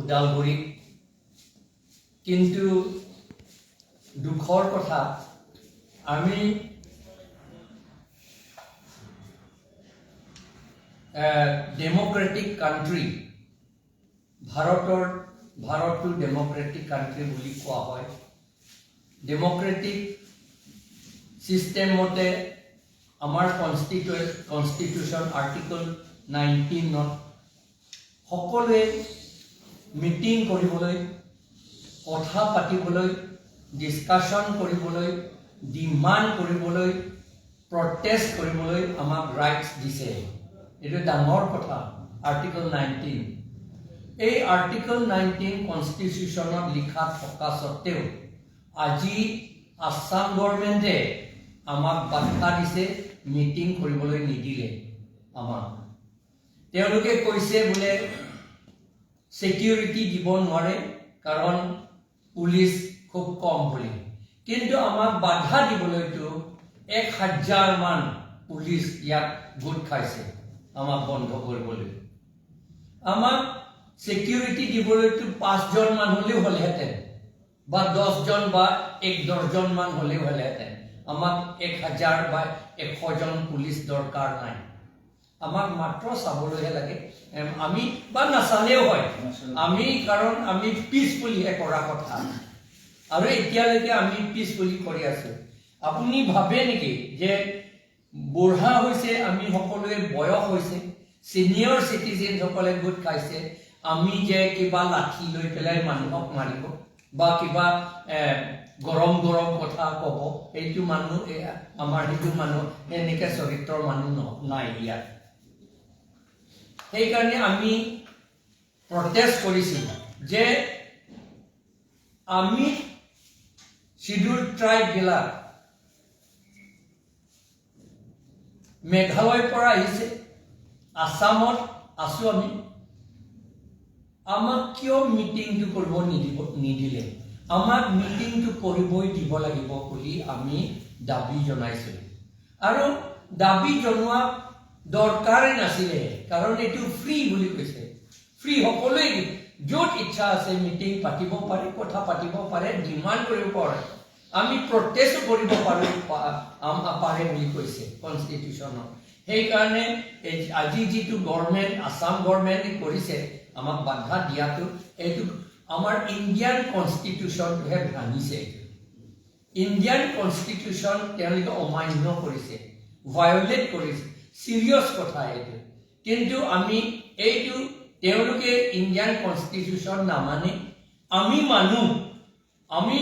ওদালগুৰিত। কিন্তু দুখৰ কথা, আমি ডেম'ক্ৰেটিক কাণ্ট্ৰি, ভাৰতটো ডেম'ক্ৰেটিক কাণ্ট্ৰি বুলি কোৱা হয়। ডেম'ক্ৰেটিক ছিষ্টেম মতে আমাৰ কনষ্টিটিউশ্যন আৰ্টিকল 19ত সকলোৱে মিটিং কৰিবলৈ, কথা পাতিবলৈ, ডিছকাশ্যন কৰিবলৈ, ডিমাণ্ড কৰিবলৈ, প্ৰটেষ্ট কৰিবলৈ আমাক ৰাইটছ দিছে। এইটো ডাঙৰ কথা, আৰ্টিকল 19। এই আৰ্টিকল 19 কনষ্টিটিউশ্যনত লিখা থকা স্বত্তেও আজি আছাম গভৰ্ণমেণ্টে আমাক বাধা দিছে, মিটিং কৰিবলৈ নিদিলে আমাক। তেওঁলোকে কৈছে বোলে ছিকিউৰিটি দিব নোৱাৰে, কাৰণ পুলিচ খুব কম বুলি। কিন্তু আমাক বাধা দিবলৈতো 1000মান পুলিচ ইয়াত গোট খাইছে আমাক বন্ধ কৰিবলৈ। আমাক ছিকিউৰিটি দিবলৈতো পাঁচজনমান হ'লেও হ'লহেঁতেন বা 10জন বা এক দহজনমান হ'লেও হ'লহেঁতেন। আমাক 1000 বা 100জন পুলিচ দৰকাৰ নাই। আমাক মাত্ৰ চাবলৈহে লাগে। আমি বা নাচালেও হয় আমি, কাৰণ আমি পিচফুলিহে কৰা কথা আৰু এতিয়ালৈকে আমি পিচফুলি কৰি আছো। আপুনি ভাবে নেকি যে বুঢ়া হৈছে আমি সকলোৱে, বয়স হৈছে, চিনিয়ৰ চিটিজেনসকলে গোট খাইছে, আমি যে কিবা লাঠি লৈ পেলাই মানুহক মাৰিব বা কিবা গৰম গৰম কথা ক'ব, সেইটো মানুহ আমাৰ সেইটো মানুহ সেনেকে চৰিত্ৰৰ মানুহ নাই ইয়াত। সেইকাৰণে আমি প্ৰটেষ্ট কৰিছোঁ যে আমি চিডিউল ট্ৰাইববিলাক মেঘালয়ৰ পৰা আহিছে, আছামত আছোঁ আমি, আমাক কিয় মিটিংটো কৰিব নিদিলে? আমাক মিটিংটো কৰিবই দিব লাগিব বুলি আমি দাবী জনাইছোঁ। আৰু দাবী জনোৱা দৰকাৰেই নাছিলে, কাৰণ এইটো ফ্ৰী বুলি কৈছে। ফ্ৰী, সকলোৱে য'ত ইচ্ছা আছে মিটিং পাতিব পাৰে, কথা পাতিব পাৰে, ডিমাণ্ড কৰিব পাৰে, আমি প্ৰটেষ্টো কৰিব পাৰোঁ, পাৰে বুলি কৈছে কনষ্টিটিউশ্যনত। সেইকাৰণে এই আজি যিটো গভৰ্ণমেণ্ট, আছাম গভৰ্ণমেণ্টে কৰিছে, আমাক বাধা দিয়াটো, এইটো আমাৰ ইণ্ডিয়ান কনষ্টিটিউশ্যনটোহে ভাঙিছে। ইণ্ডিয়ান কনষ্টিটিউশ্যন তেওঁলোকে অমান্য কৰিছে, ভায়লেট কৰিছে। চিৰিয়াছ কথা এইটো। কিন্তু আমি এইটো তেওঁলোকে ইণ্ডিয়ান কনষ্টিটিউশ্যন নামানে, আমি মানুহ, আমি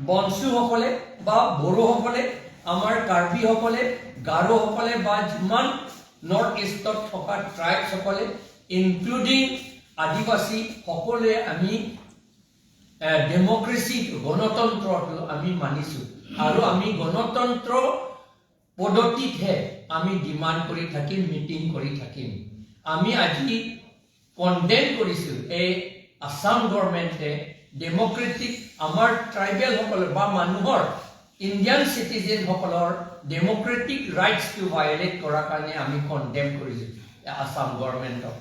বনচুসকলে বা বড়োসকলে, আমাৰ কাৰ্বিসকলে, গাৰোসকলে বা যিমান নৰ্থ ইষ্টত থকা ট্ৰাইবছসকলে, ইনক্লুডিং আদিবাসী সকলোৱে আমি ডেমক্ৰেচিটো, গণতন্ত্ৰটো আমি মানিছোঁ আৰু আমি গণতন্ত্ৰ পদ্ধতিতহে আমি ডিমাণ্ড কৰি থাকিম, মিটিং কৰি থাকিম। আমি আজি কণ্ডেম কৰিছোঁ এই আছাম গভৰ্ণমেণ্টে ডেমক্ৰেটিক আমাৰ ট্ৰাইবেলসকলৰ বা মানুহৰ, ইণ্ডিয়ান চিটিজেনসকলৰ ডেমক্ৰেটিক ৰাইটছটো ভায়লেট কৰাৰ কাৰণে আমি কণ্ডেম কৰিছোঁ আছাম গভৰ্ণমেণ্টক।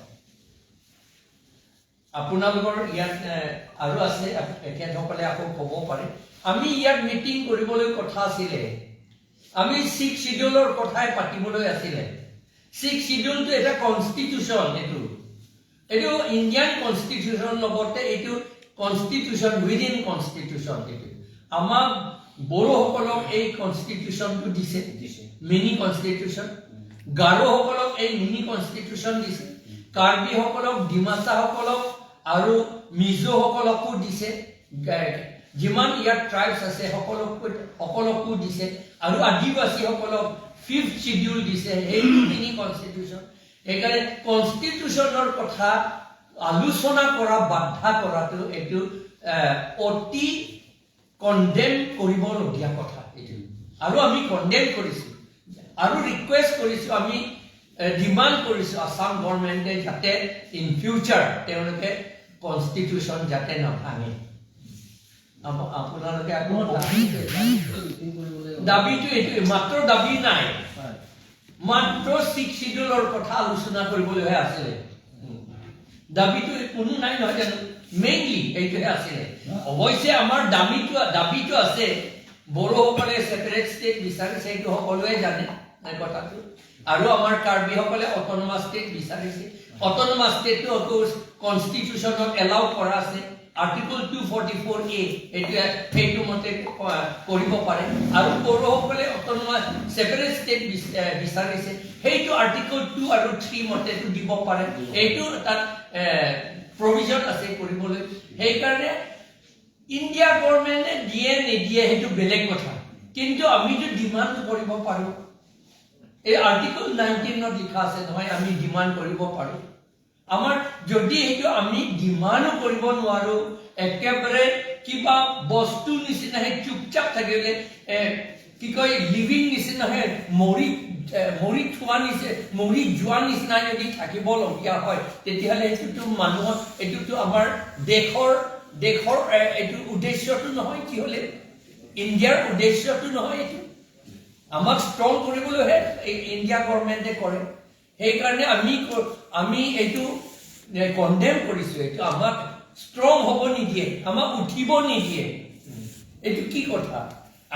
আপোনালোকৰ ইয়াত আৰু আছে, তেখেতসকলে আকৌ ক'ব পাৰে। আমি ইয়াত মিটিং কৰিবলৈ কথা আছিলে, আমি ছিক্স চিডিউলৰ কথাই পাতিবলৈ আছিলে। ছিক্স চিডিউলটো এটা কনষ্টিটিউশ্যন, এইটো ইণ্ডিয়ান কনষ্টিটিউশ্যন লগতে এইটো কনষ্টিটিউশ্যন উইদিন কনষ্টিটিউশ্যন। এইটো আমাক বড়োসকলক এই কনষ্টিটিউশ্যনটো দিছে, দিছে। Mini constitution. গাৰোসকলক এই মিনি কনষ্টিটিউশ্যন দিছে, কাৰ্বিসকলক, ডিমাচাসকলক আৰু মিজোসকলকো দিছে। যিমান ইয়াত ট্ৰাইবছ আছে সকলোকো দিছে আৰু আদিবাসীসকলক ফিফ্থ চিডিউল দিছে, সেইটো মিনি কনষ্টিটিউশ্যন। সেইকাৰণে কনষ্টিটিউশ্যনৰ কথা আলোচনা কৰা, বাধা কৰাটো এইটো অতি কণ্ডেম কৰিবলগীয়া কথা এইটো। আৰু আমি কণ্ডেম কৰিছোঁ আৰু ৰিকুৱেষ্ট কৰিছোঁ, আমি ডিমাণ্ড কৰিছোঁ আছাম গভৰ্ণমেণ্টে যাতে ইন ফিউচাৰ তেওঁলোকে কনষ্টিটিউশ্যন যাতে নাভাঙে। আপোনালোকে আকৌ মিটিং কৰিবলৈ দাবীটো এইটোৱে মাত্ৰ, দাবী নাই, মাত্ৰ ছিক্স চিডিউলৰ কথা আলোচনা কৰিবলৈহে আছিলে। দাবীটো কোনো নাই নহয় জানো? মেইনলি এইটোহে আছিলে। অৱশ্যে আমাৰ দাবীটো আছে, বড়োসকলে ছেপাৰেট ষ্টেট বিচাৰিছে, সেইটো সকলোৱে জানে এই কথাটো। আৰু আমাৰ কাৰ্বিসকলে অট'নমাছ ষ্টেট বিচাৰিছে। অট'নমাছ ষ্টেটটো আকৌ কনষ্টিটিউশ্যনত এলাউ কৰা আছে, আৰ্টিকল 244A, এইটোৱে সেইটো মতে কৰিব পাৰে। আৰু বড়োসকলে অট'নমাছ ছেপাৰেট ষ্টেট বিচাৰিছে, সেইটো আৰ্টিকল 2 আৰু 3 মতেটো দিব পাৰে, এইটো তাত প্ৰভিজন আছে কৰিবলৈ। সেইকাৰণে ইণ্ডিয়া গভৰ্ণমেণ্টে দিয়ে নিদিয়ে সেইটো বেলেগ কথা, কিন্তু আমিতো ডিমাণ্ড কৰিব পাৰোঁ। এই আৰ্টিকল 19ত লিখা আছে নহয়, আমি ডিমাণ্ড কৰিব পাৰোঁ। আমাৰ যদি সেইটো আমি ডিমাণ্ডো কৰিব নোৱাৰো, একেবাৰে কিবা বস্তু নিচিনাহে চুপচাপ থাকিলে, কি কয়, লিভিং নিচিনাহে মৰি থোৱা নিচিনা, মৰি যোৱা নিচিনা যদি থাকিবলগীয়া হয়, তেতিয়াহ'লে সেইটোতো মানুহৰ, এইটোতো আমাৰ দেশৰ এইটো উদ্দেশ্যটো নহয়। কি হ'লে ইণ্ডিয়াৰ উদ্দেশ্যটো নহয় এইটো, আমাক ষ্ট্ৰং কৰিবলৈহে এই ইণ্ডিয়া গভৰ্ণমেণ্টে কৰে। সেইকাৰণে আমি এইটো কণ্ডেম কৰিছো। এইটো আমাক ষ্ট্ৰং হ'ব নিদিয়ে, আমাক উঠিব নিদিয়ে, এইটো কি কথা?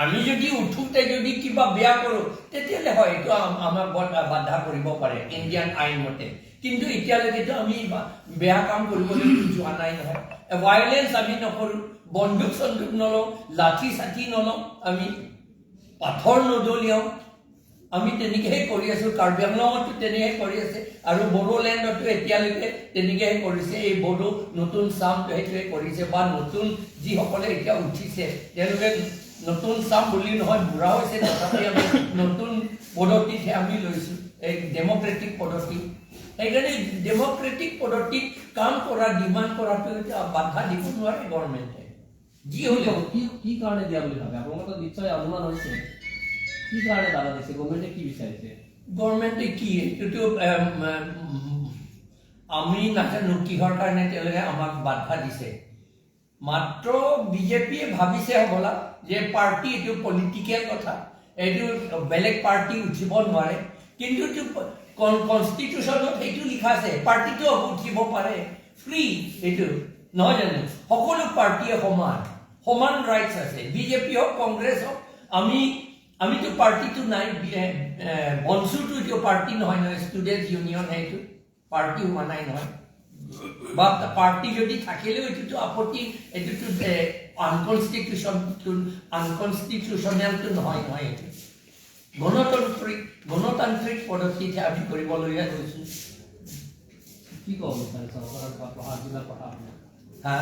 আমি যদি উঠোতে যদি কিবা বেয়া কৰো, তেতিয়াহ'লে হয় এইটো আমাক বাধা কৰিব পাৰে ইণ্ডিয়ান আইন মতে। কিন্তু এতিয়ালৈকেতো আমি বেয়া কাম কৰিবলৈ যোৱা নাই নহয়। ভায়লেঞ্চ আমি নকৰোঁ, বন্দুক চন্দুক নলওঁ, লাঠি চাঠি নলওঁ, আমি পাথৰ নদলিয়াওঁ, আমি তেনেকেহে কৰি আছো। কাৰ্বি আংলঙতো তেনেকে কৰি আছে আৰু বড়োলেণ্ডতো এতিয়ালৈকে তেনেকেহে কৰিছে। এই বড়ো নতুন চাম সেইটোৱে কৰিছে, বা নতুন যিসকলে এতিয়া উঠিছে তেওঁলোকে নতুন চাম বুলি নহয়, বুঢ়া হৈছে, তথাপি আমি নতুন পদ্ধতিতহে আমি লৈছো, এই ডেম'ক্ৰেটিক পদ্ধতি। সেইকাৰণে ডেম'ক্ৰেটিক পদ্ধতিত কাম কৰা, ডিমাণ্ড কৰাটো এতিয়া বাধা দিব নোৱাৰে গভৰ্ণমেণ্টে যি হ'লেও। কি কি কাৰণে দিয়া বুলি ভাবে আপোনালোকৰ? নিশ্চয় অনুমান হৈছে, কি কাৰণে বাধা দিছে? গভৰ্ণমেণ্টে কি বিচাৰিছে? গভৰ্ণমেণ্টে কি, এইটোতো আমি নাজানো কিহৰ কাৰণে তেওঁলোকে আমাক বাধা দিছে। মাত্ৰ বিজেপিয়ে ভাবিছে হ'বলা যে পাৰ্টি, এইটো পলিটিকেল কথা, এইটো বেলেগ পাৰ্টি উঠিব নোৱাৰে। কিন্তু কনষ্টিটিউশ্যনত সেইটো লিখা আছে, পাৰ্টিটো উঠিব পাৰে, ফ্ৰী এইটো নহয় জানো? সকলো পাৰ্টিয়ে সমান সমান ৰাইটছ আছে, বিজেপি হওক, কংগ্ৰেছ হওক। আমিতো পাৰ্টিটো নাই, বনচুটো এইটো পাৰ্টি নহয় নহয়, ষ্টুডেণ্ট ইউনিয়ন, সেইটো পাৰ্টি হোৱা নাই নহয়। বা পাৰ্টি যদি থাকিলেও এইটোতো আপত্তি, এইটোতো আনকনষ্টিটিউচনেলটো নহয় নহয়। এইটো গণতান্ত্ৰিক পদ্ধতিতহে আমি কৰিবলগীয়া হৈছোঁ। কি ক'ব বিচাৰে চৰকাৰৰ বা জিলা প্ৰশাসনে? হা?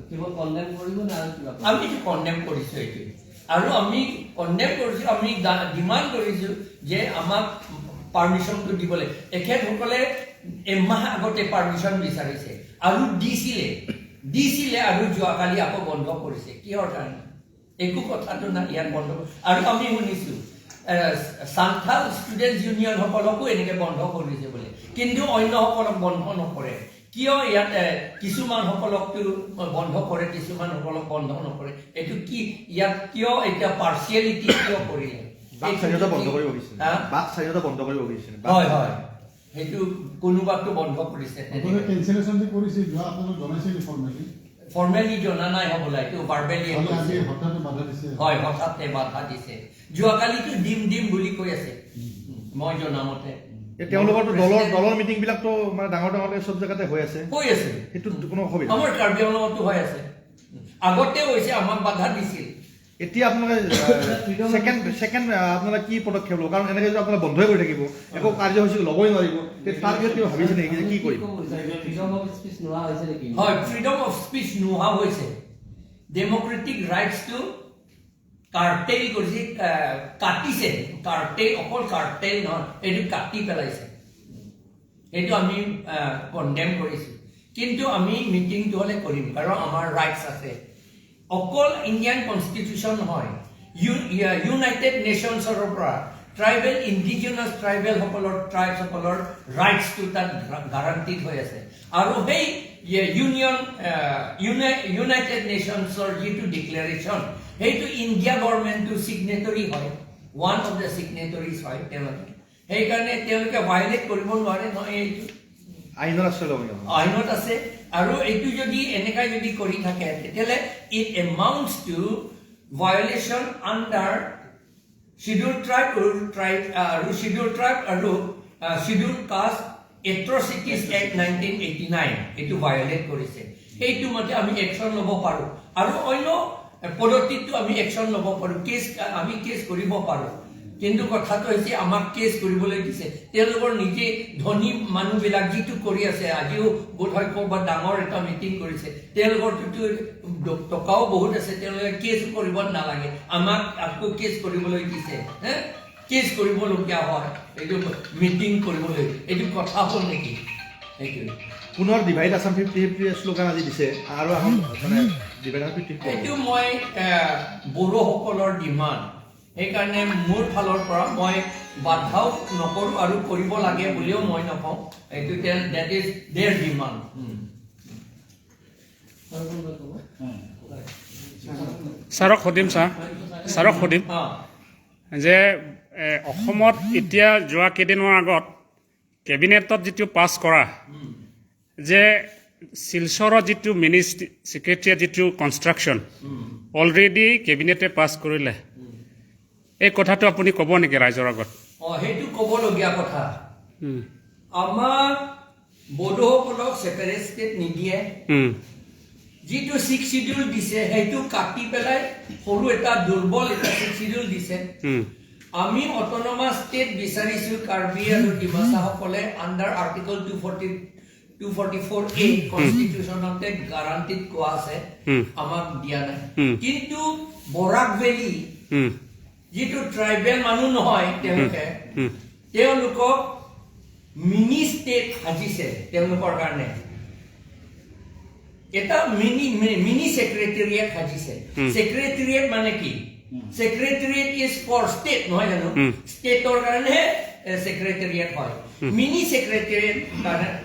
কেৱল কণ্ডেম কৰিব নে আৰু কিবা কৰিব? আমিতো কণ্ডেম কৰিছোঁ এইটো, আৰু আমি কণ্ডেম কৰিছোঁ, আমি ডিমাণ্ড কৰিছোঁ যে আমাক পাৰ্মিশ্যনটো দিব লাগে। এখেতসকলে এমাহ আগতে পাৰ্মিশ্যন বিচাৰিছে আৰু দিছিলে আৰু যোৱাকালি আকৌ বন্ধ কৰিছে। কিহৰ কাৰণে? একো কথাটো নাই ইয়াত বন্ধ। আৰু আমি শুনিছোঁ চান্থাল ষ্টুডেণ্ট ইউনিয়নসকলকো এনেকে বন্ধ কৰিছে বোলে, কিন্তু অন্যসকলক বন্ধ নকৰে কিয়? ইয়াত কিছুমান সকলকতো বন্ধ কৰে, কিছুমান সকলক বন্ধ নকৰে, এইটো কি? ইয়াত কিয় এতিয়া পাৰ্চিয়েলিটি কিয় কৰিলে? বাক স্বাধীনতা বন্ধ কৰিব বিচাৰিছে। হা? বাক স্বাধীনতা বন্ধ কৰিব বিচাৰিছে। হয় হয়, সেইটো কোনোবাটো বন্ধ কৰিছে। আপোনালোকে কেনচেলেশ্যন যে কৰিছে যোৱা, আপোনালোক জনাইছে নেকি ফৰ্মেলি? ফৰ্মেলি জনা নাই হ'বলা, এইটো ভাৰ্বেলি। আজি হঠাৎ বাধা দিছে। হয়, হঠাতে বাধা দিছে। যোৱাকালিতো দিম দিম বুলি কৈ আছে মই জনামতে। তেওঁলোকৰতো দলৰ মিটিং বিলাকতো মানে ডাঙৰ ডাঙৰকে চব জেগাতে হৈ আছে। হৈ আছে। সেইটো কোনো অসুবিধা আমাৰ কাৰ্বি আংলঙতো হৈ আছে, আগতে হৈছে, আমাক বাধা দিছিল। এতিয়া আপোনালোকে ছেকেণ্ড আপোনালোকে কি পদক্ষেপ ল'ব? কাৰণ এনেকে যদি আপোনালোকে বন্ধই কৰি থাকিব, একো কাৰ্যসূচী ল'বই নোৱাৰিব, তাৰ ক্ষেত্ৰত কিবা ভাবিছে নেকি যে কি কৰিম? ফ্ৰীডম অফ স্পীচ নোহোৱা হৈছে নেকি? হয়, ফ্ৰীডম অফ স্পীচ নোহোৱা হৈছে। ডেম'ক্ৰেটিক ৰাইটছটো কাৰ্টেল কৰিছে, কাটিছে। কাৰ্টেল অকল কাৰ্টেল নহয়, এইটো কাটি পেলাইছে, সেইটো আমি কণ্ডেম কৰিছোঁ। কিন্তু আমি মিটিংটো হ'লে কৰিম, কাৰণ আমাৰ ৰাইটছ আছে। অকল ইণ্ডিয়ান কনষ্টিটিউশ্যন নহয়, ইউনাইটেড নেশ্যনছৰ পৰা ট্ৰাইবেল, ইণ্ডিজিনাছ ট্ৰাইবেলসকলৰ, ট্ৰাইবসকলৰ ৰাইটছটো তাত গাৰাণ্টিড হৈ আছে। আৰু সেই ইউনাইটেড নেশ্যনছৰ যিটো ডিক্লেৰেশ্যন, সেইটো ইণ্ডিয়া গভৰ্ণমেণ্টটো ছিগনেটৰী হয়, ওৱান অফ the ছিগনেটৰিজ হয় তেওঁলোকে। সেইকাৰণে তেওঁলোকে ভায়লেট কৰিব নোৱাৰে নহয় এইটো। আইনৰ আশ্ৰয় ল'ব লাগিব। আইনত আছে। আৰু এইটো যদি এনেকা যদি কৰি থাকে, তেতিয়াহ'লে it amounts to violation under Schedule Tribe আৰু শ্বিডিউল ট্ৰাইব আৰু Schedule Caste Atrocities Act 1989। এইটো ভায়লেট কৰিছে। সেইটো মতে আমি একশ্যন ল'ব পাৰোঁ আৰু অন্য পদ্ধতিতো আমি একশ্যন ল'ব পাৰোঁ, আমি কেছ কৰিব পাৰোঁ। কিন্তু কথাটো হৈছে, আমাক কেছ কৰিবলৈ দিছে। তেওঁলোকৰ নিজে ধনী মানুহবিলাক যিটো কৰি আছে, আজিও বোধহয় ক'ৰবাত ডাঙৰ এটা মিটিং কৰিছে। তেওঁলোকৰটোতো টকাও বহুত আছে, তেওঁলোকে কেছ কৰিব নালাগে। আমাক আকৌ কেছ কৰিবলৈ দিছে। হে, কেছ কৰিবলগীয়া হয় এইটো মিটিং কৰিবলৈ, এইটো কথা হ'ল নেকি সেইটোৱে? পুনৰ ডিভাইড আছাম 50-50 শ্লোগান আজি দিছে আৰু এখন মানে ডিভাইড আছাম 50-50। এইটো মই বড়োসকলৰ ডিমাণ্ড, সেইকাৰণে মোৰ ফালৰ পৰা মই বাধাও নকৰোঁ আৰু কৰিব লাগে বুলিও মই নকওঁ। এইটো that is their demand. আৰু কোনোবা ক'ব? ছাৰক সুধিম, ছাৰ, ছাৰক সুধিম যে অসমত এতিয়া যোৱা কেইদিনমান আগত কেবিনেটত যিটো পাছ কৰা যে শিলচৰত যিটো মিনি ছেক্ৰেটেৰিয়েট যিটো কনষ্ট্ৰাকশ্যন অলৰেডি কেবিনেটে পাছ কৰিলে, এই কথাটো আপুনি ক'ব নেকি ৰাইজৰ আগত? অঁ, সেইটো ক'বলগীয়া কথা। আমাক বড়োসকলক ছেপাৰেট ষ্টেট নিদিয়ে। যিটো ছিক্স চিডিউল দিছে, সেইটো কাটি পেলাই সৰু এটা দুৰ্বল এটা ছিক্স চিডিউল দিছে। আমি অট'নমাছ ষ্টেট বিচাৰিছো কাৰ্বি আৰু ডিমাচাসকলে under Article 244A, কনষ্টিটিউশ্যনতে গাৰাণ্টিত কোৱা আছে। আমাক দিয়া নাই। কিন্তু বৰাক ভেলী যিটো ট্ৰাইবেল মানুহ নহয়, তেওঁলোকে তেওঁলোকক মিনি ষ্টেট সাজিছে। তেওঁলোকৰ কাৰণে এটা মিনি মিনি ছেক্ৰেটেৰিয়েট সাজিছে। ছেক্ৰেটেৰিয়েট মানে কি? Secretariat is for state, নহয় জানো? ষ্টেটৰ কাৰণেহে ছেক্ৰেটেৰিয়েট হয়। মিনি ছেক্ৰেটেৰিয়েট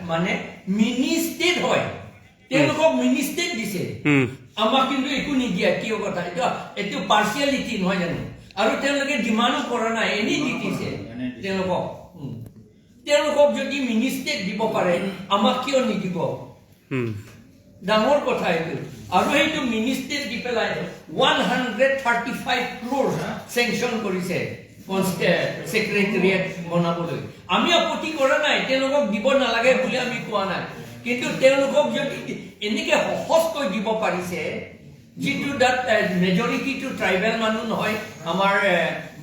মানে মিনি ষ্টেট হয়। তেওঁলোকক মিনি ষ্টেট দিছে, আমাক কিন্তু একো নিদিয়ে। কিয় কথা? এইটো পাৰ্চিয়েলিটি নহয় জানো? আৰু তেওঁলোকে ডিমাণ্ডো কৰা নাই, এনেই দি দিছে তেওঁলোকক। তেওঁলোকক যদি মিনি ষ্টেট দিব পাৰে, আমাক কিয় নিদিব? ডাঙৰ কথা এইটো। আৰু সেইটো মিনি ষ্টেট দি পেলাই 135 crore sanction কৰিছে ছেক্ৰেটেৰিয়েট বনাবলৈ। আমি আপত্তি কৰা নাই, তেওঁলোকক দিব নালাগে বুলি আমি কোৱা নাই। কিন্তু তেওঁলোকক যদি এনেকে সহজকৈ দিব পাৰিছে, যিটো তাত মেজৰিটিটো ট্ৰাইবেল মানুহ নহয়, আমাৰ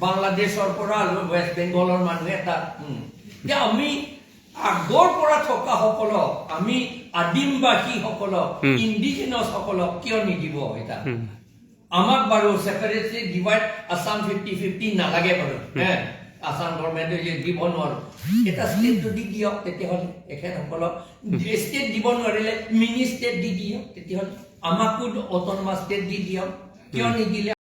বাংলাদেশৰ পৰা আৰু ৱেষ্ট বেংগলৰ মানুহে তাত যে আমি আগৰ পৰা থকাসকলক, আমি আদিমবাসীসকলক, ইণ্ডিজিনাছ সকলক কিয় নিদিব এটা? আমাক বাৰু ছেপাৰেটলি ডিভাইড আছাম 50-50 নালাগে বাৰু হে, আছাম গভৰ্ণমেণ্টে যে দিব নোৱাৰো, এটা ষ্টেট যদি দিয়ক তেতিয়াহ'লে। এখেতসকলক ষ্টেট দিব নোৱাৰিলে মিনি ষ্টেট দি দিয়ক তেতিয়াহ'লে। আমাকো অট'নমাছ ষ্টেট দি দিয়ক। কিয় নিদিলে?